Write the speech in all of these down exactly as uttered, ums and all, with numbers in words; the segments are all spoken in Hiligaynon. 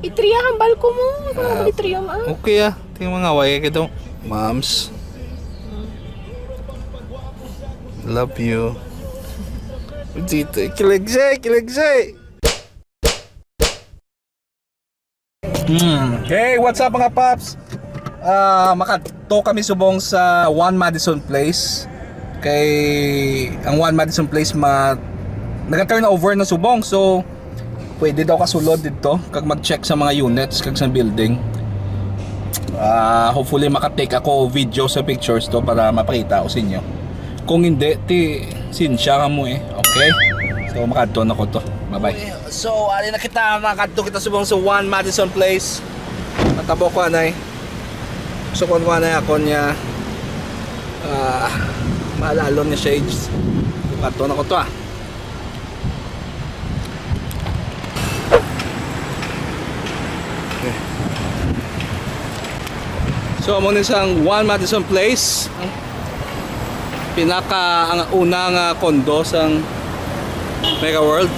Itriya ang balko mo. Ano ba itriya mo, ah? Okay, ah. Tingnan mga way kito. Moms. Love you. Dito, kilig siya, kilig siya. Hmm. Hey, what's up, mga paps? Ah, makadto kami subong sa One Madison Place. Kay ang One Madison Place ma naga-turnover na subong. So, pwede daw ka sulod dito kag mag-check sa mga units kag sa building. Ah, hopefully maka-take ako video sa pictures to para mapakita ko sa inyo. Kung hindi, ti sinsya ka mo eh. Okay? So, makadto na ko to. Bye-bye. So, ari na kita, makadto kita subong sa One Madison Place. Matabo ko, anay. So, kung anay ako niya, ah, mahalalon niya shades. Makadto na ko to, ah. So, amo ni sang One Madison Place. Pinaka ang una nga condo sang Mega World.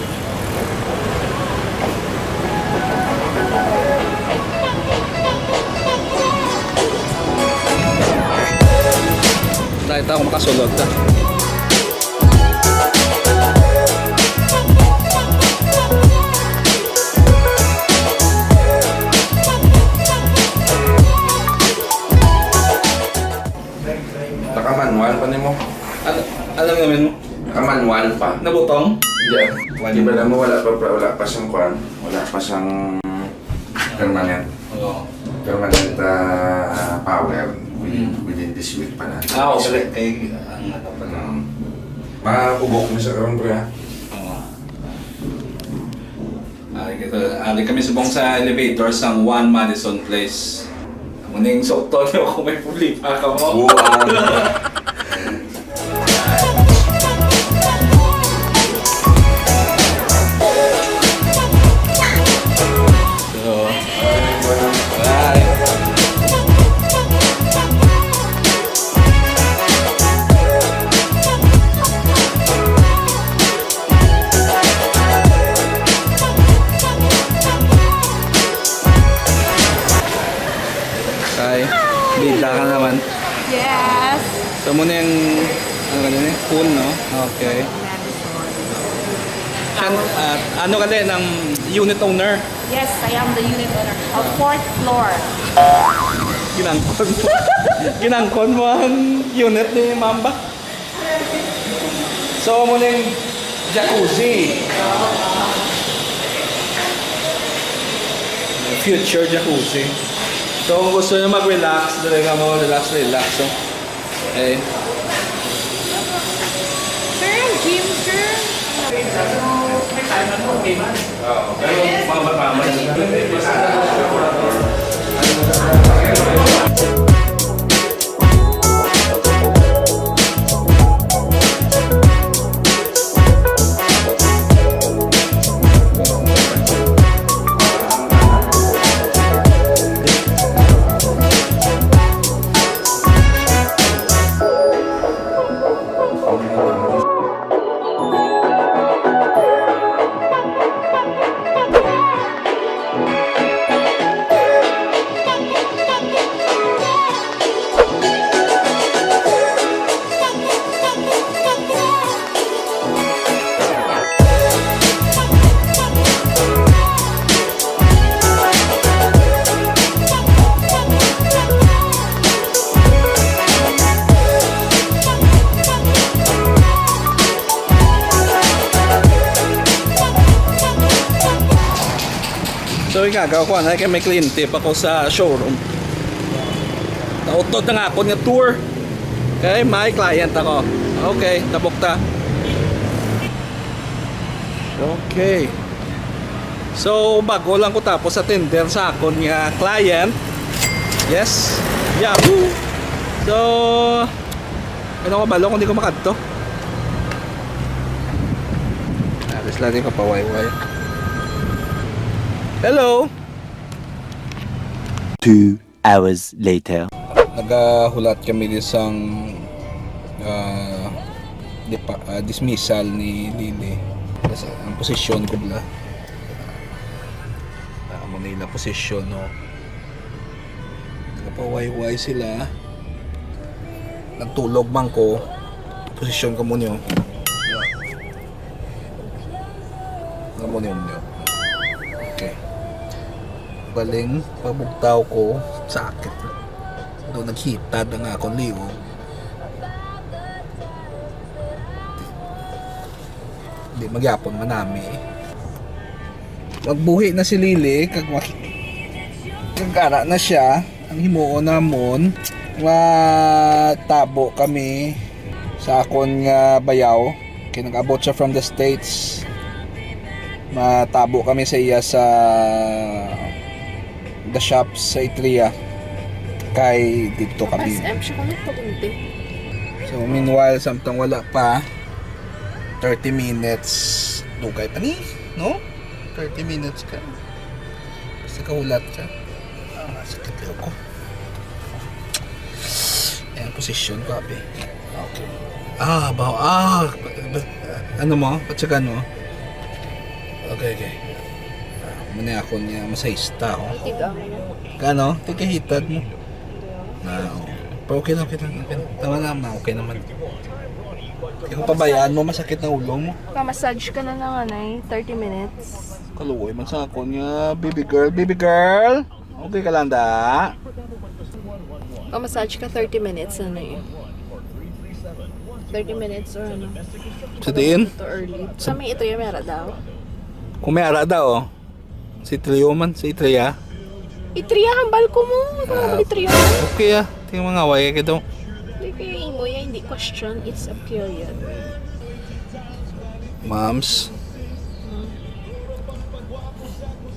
Dahil ako makasulod ta. Naka-manual pa nimo? Ano, ano naman mo? Naka-manual pa. Nabutong? Hindi. Wala. Di ba alam mo, wala pa, wala pa siyang kwan? Wala pa siyang permanent. Oo. Permanent, ah, power within, Mm. within this week pa na. Ah, okay. This week. Kay, ang ano pa na. Mm. Maugok na siya karon, pre, ha? Oo. Ari kita, ari kami subong sa elevator sang One Madison Place. Muning sukton niyo kung may problema ka mo. Buang. So, ay. Ay, bida ka naman. Yes. So, muna yung, ano ka din eh? Pool, no? Okay. Siya, ah, ano ka din, ng unit owner? Yes, I am the unit owner of fourth floor. Ginangkon. Ginangkon mo ang unit ni Ma'am ba? So, amo ning jacuzzi. Future jacuzzi. So, kung gusto nyo mag-relax, dali ka mo, relax, relax. So, okay. Sir, ang gym, sir. So, ikaw, kuha na kay may kliyente pa ko sa showroom. Nautod na nga ako nga tour. Kay may client ako. Okay, tabok ta. Okay. So, bago lang ko tapos attender sa akon nga client. Yes. Yahoo! So, ano ko balo kung di ko makadto? Alis lang di ko pawayway. Hello! Two hours later. Nagahulat kami di sang, ah, di pa, ah, dismissal ni Lily. Kasi ang posisyon ko bala. Ah, amo Ila posisyon, no? Nagapawayway sila. Nagtulog man ko. Posisyon ko mo niyo. Nga mo niyo, niyo. Okay. Baling pabugtaw ko, sakit. Do naghitad ang akong liog. Di magyapon manami. Magbuhi na si Lily, kag maki-, kag ara na siya. Ang himuon namon, matabo kami sa akon nga bayaw. Kay nag-abot siya from the States. Matabo kami sa iya sa the shops sa Itria. Kay dito kami. S M siya kung nagpagunti. So, meanwhile, samtang wala pa, thirty minutes. Dugay pa ni, no? Thirty minutes ka. Basta kahulat ka. Ah, sakit liog ko. Ayan, posisyon ko, abi. Okay. Ah, baw, ah, ba-, ba-, ano mo? Patsagan mo? Okay, okay. Ah, muna ako niya, masahista, oh. Tiga mo na. Kano? Tigahitad mo. Ah, oh. Pero okay lang, okay lang, okay lang. Tama na, ma, okay naman. Kaya kung pabayaan mo, masakit na ulo mo. Pa-massage ka na lang, anay. Thirty minutes. Kaluoy man sa akon nga, baby girl, baby girl. Okay ka lang, da? Pa-massage ka thirty minutes, ano eh. Thirty minutes or ano. Sa diin? Too early. Sa may Itria, may ara daw. Kung may ara daw, oh. Si Trio man, si Itria. Itria, hambal ko mo. Ikaw Ah, ang Itria. Okay, ah. Tingnan mga away ka daw. Hindi kayo imo yan, hindi question, it's a period. Moms.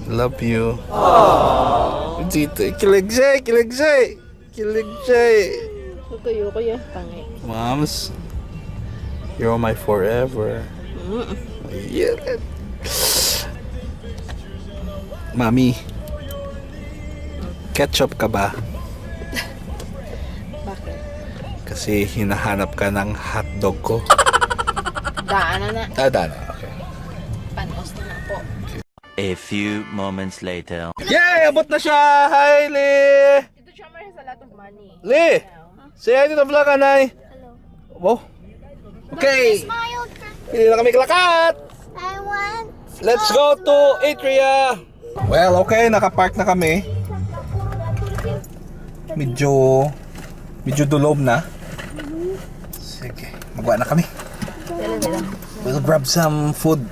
Love you. Dito, kilig siya, kilig siya. Kilig siya. Tutuyo ko yung tangi. Moms, you're my forever. Mm. Yeah. Mami, ketchup ka ba? Bakit? Kasi hinahanap ka ng hotdog ko. Daan na na. Ah, daan na. Okay. Panos na na po. A few moments later. Yay! Abot na siya! Hi, Lee! Ito siya may sa lot of money. Lee! Say hi to the vlog, anay! Hello. Wow. Okay. Smile. Pili na kami kalakat! I want Let's go to Atria! Well, okay, nakapark na kami. Medyo, medyo dulom na. Sige, magwa na kami. We'll grab some food.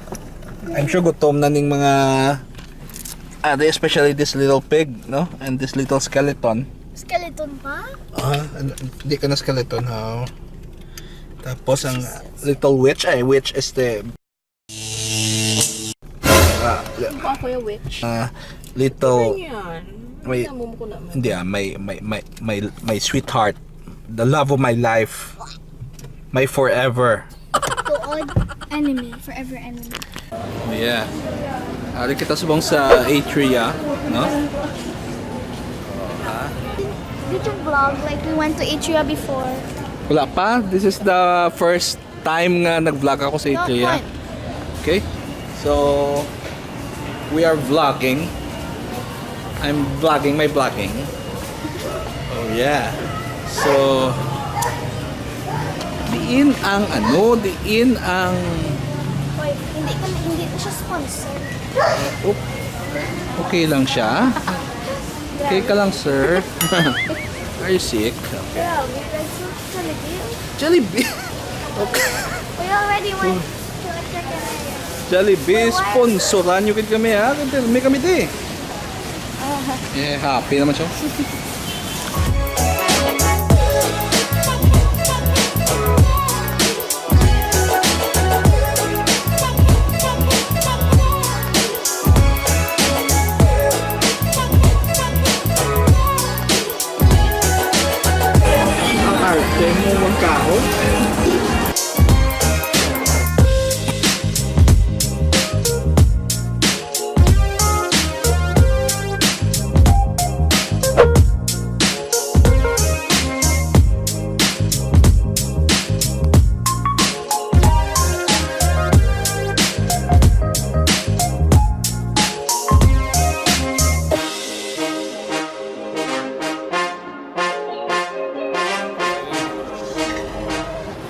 I'm sure gutom na ning mga, ah, especially this little pig, no? And this little skeleton. Skeleton pa? Ah, ano, di ka na skeleton, ha? Tapos ang little witch, ay, witch is the, ah, Hindi ko ako yung witch. Ah, little, Ano yan? May, Ano mo ko naman? Hindi, ah, my, my, my, my, my sweetheart, the love of my life, my forever. Tuod, enemy, forever enemy. Yeah. Ari kita subong sa Atria, no? Did you vlog like we went to Atria before? Wala pa. This is the first time nga nag-vlog ako sa No, Atria. Kuan. Okay? So, we are vlogging. I'm vlogging my vlogging. Oh, yeah. So, diin ang ano, diin ang Wait, hindi ko, hindi ko siya sponsor. Oh, okay lang siya. Okay ka lang, sir? Are you sick? Okay. Yeah, we went to Jollibee. Jollibee? Okay. We already went to a chicken area. Jollibee, sponsoran nyo gid kami, ha? May kami di. Eh, happy naman siya. Ang arte mo magkaon?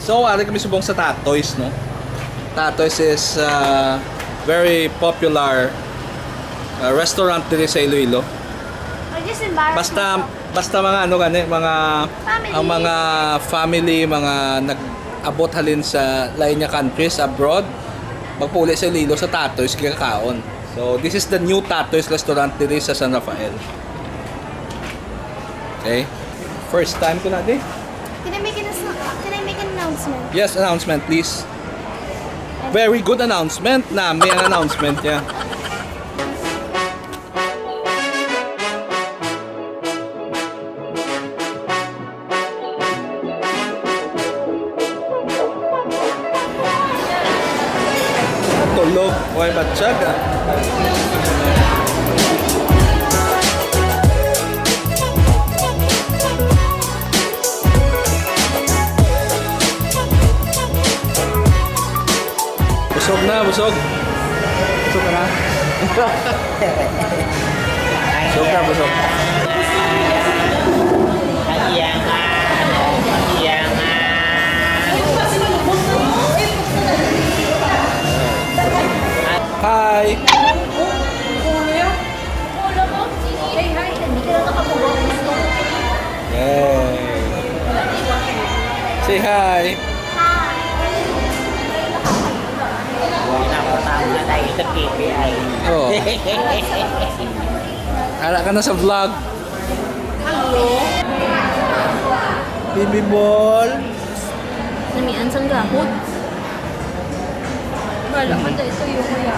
So, ari kami subong sa Tatoy's, no? Tatoy's is uh, very popular uh, restaurant diri sa Iloilo. I just embarrassed Basta myself. Basta mga ano gani, mga Family. Ang mga family, mga nag-abot halin sa lain nga countries, abroad, magpauli sa Iloilo sa Tatoy's kakaon. So, this is the new Tatoy's restaurant diri sa San Rafael. Okay? First time ko na di. Can I make an, can I make an announcement? Yes, announcement please. Very good announcement. Nami ang announcement niya. Tulog. Way batsyag ah. Busog na, busog. Busog ka na? Busog na, busog. Hi! Yay! Say hi! Pinapatama na tayo sa P P I. Oh. Ara ka na sa vlog. Hello. Baby ball. Namian sang gahod. Wala man tayo sa'yo, kuya.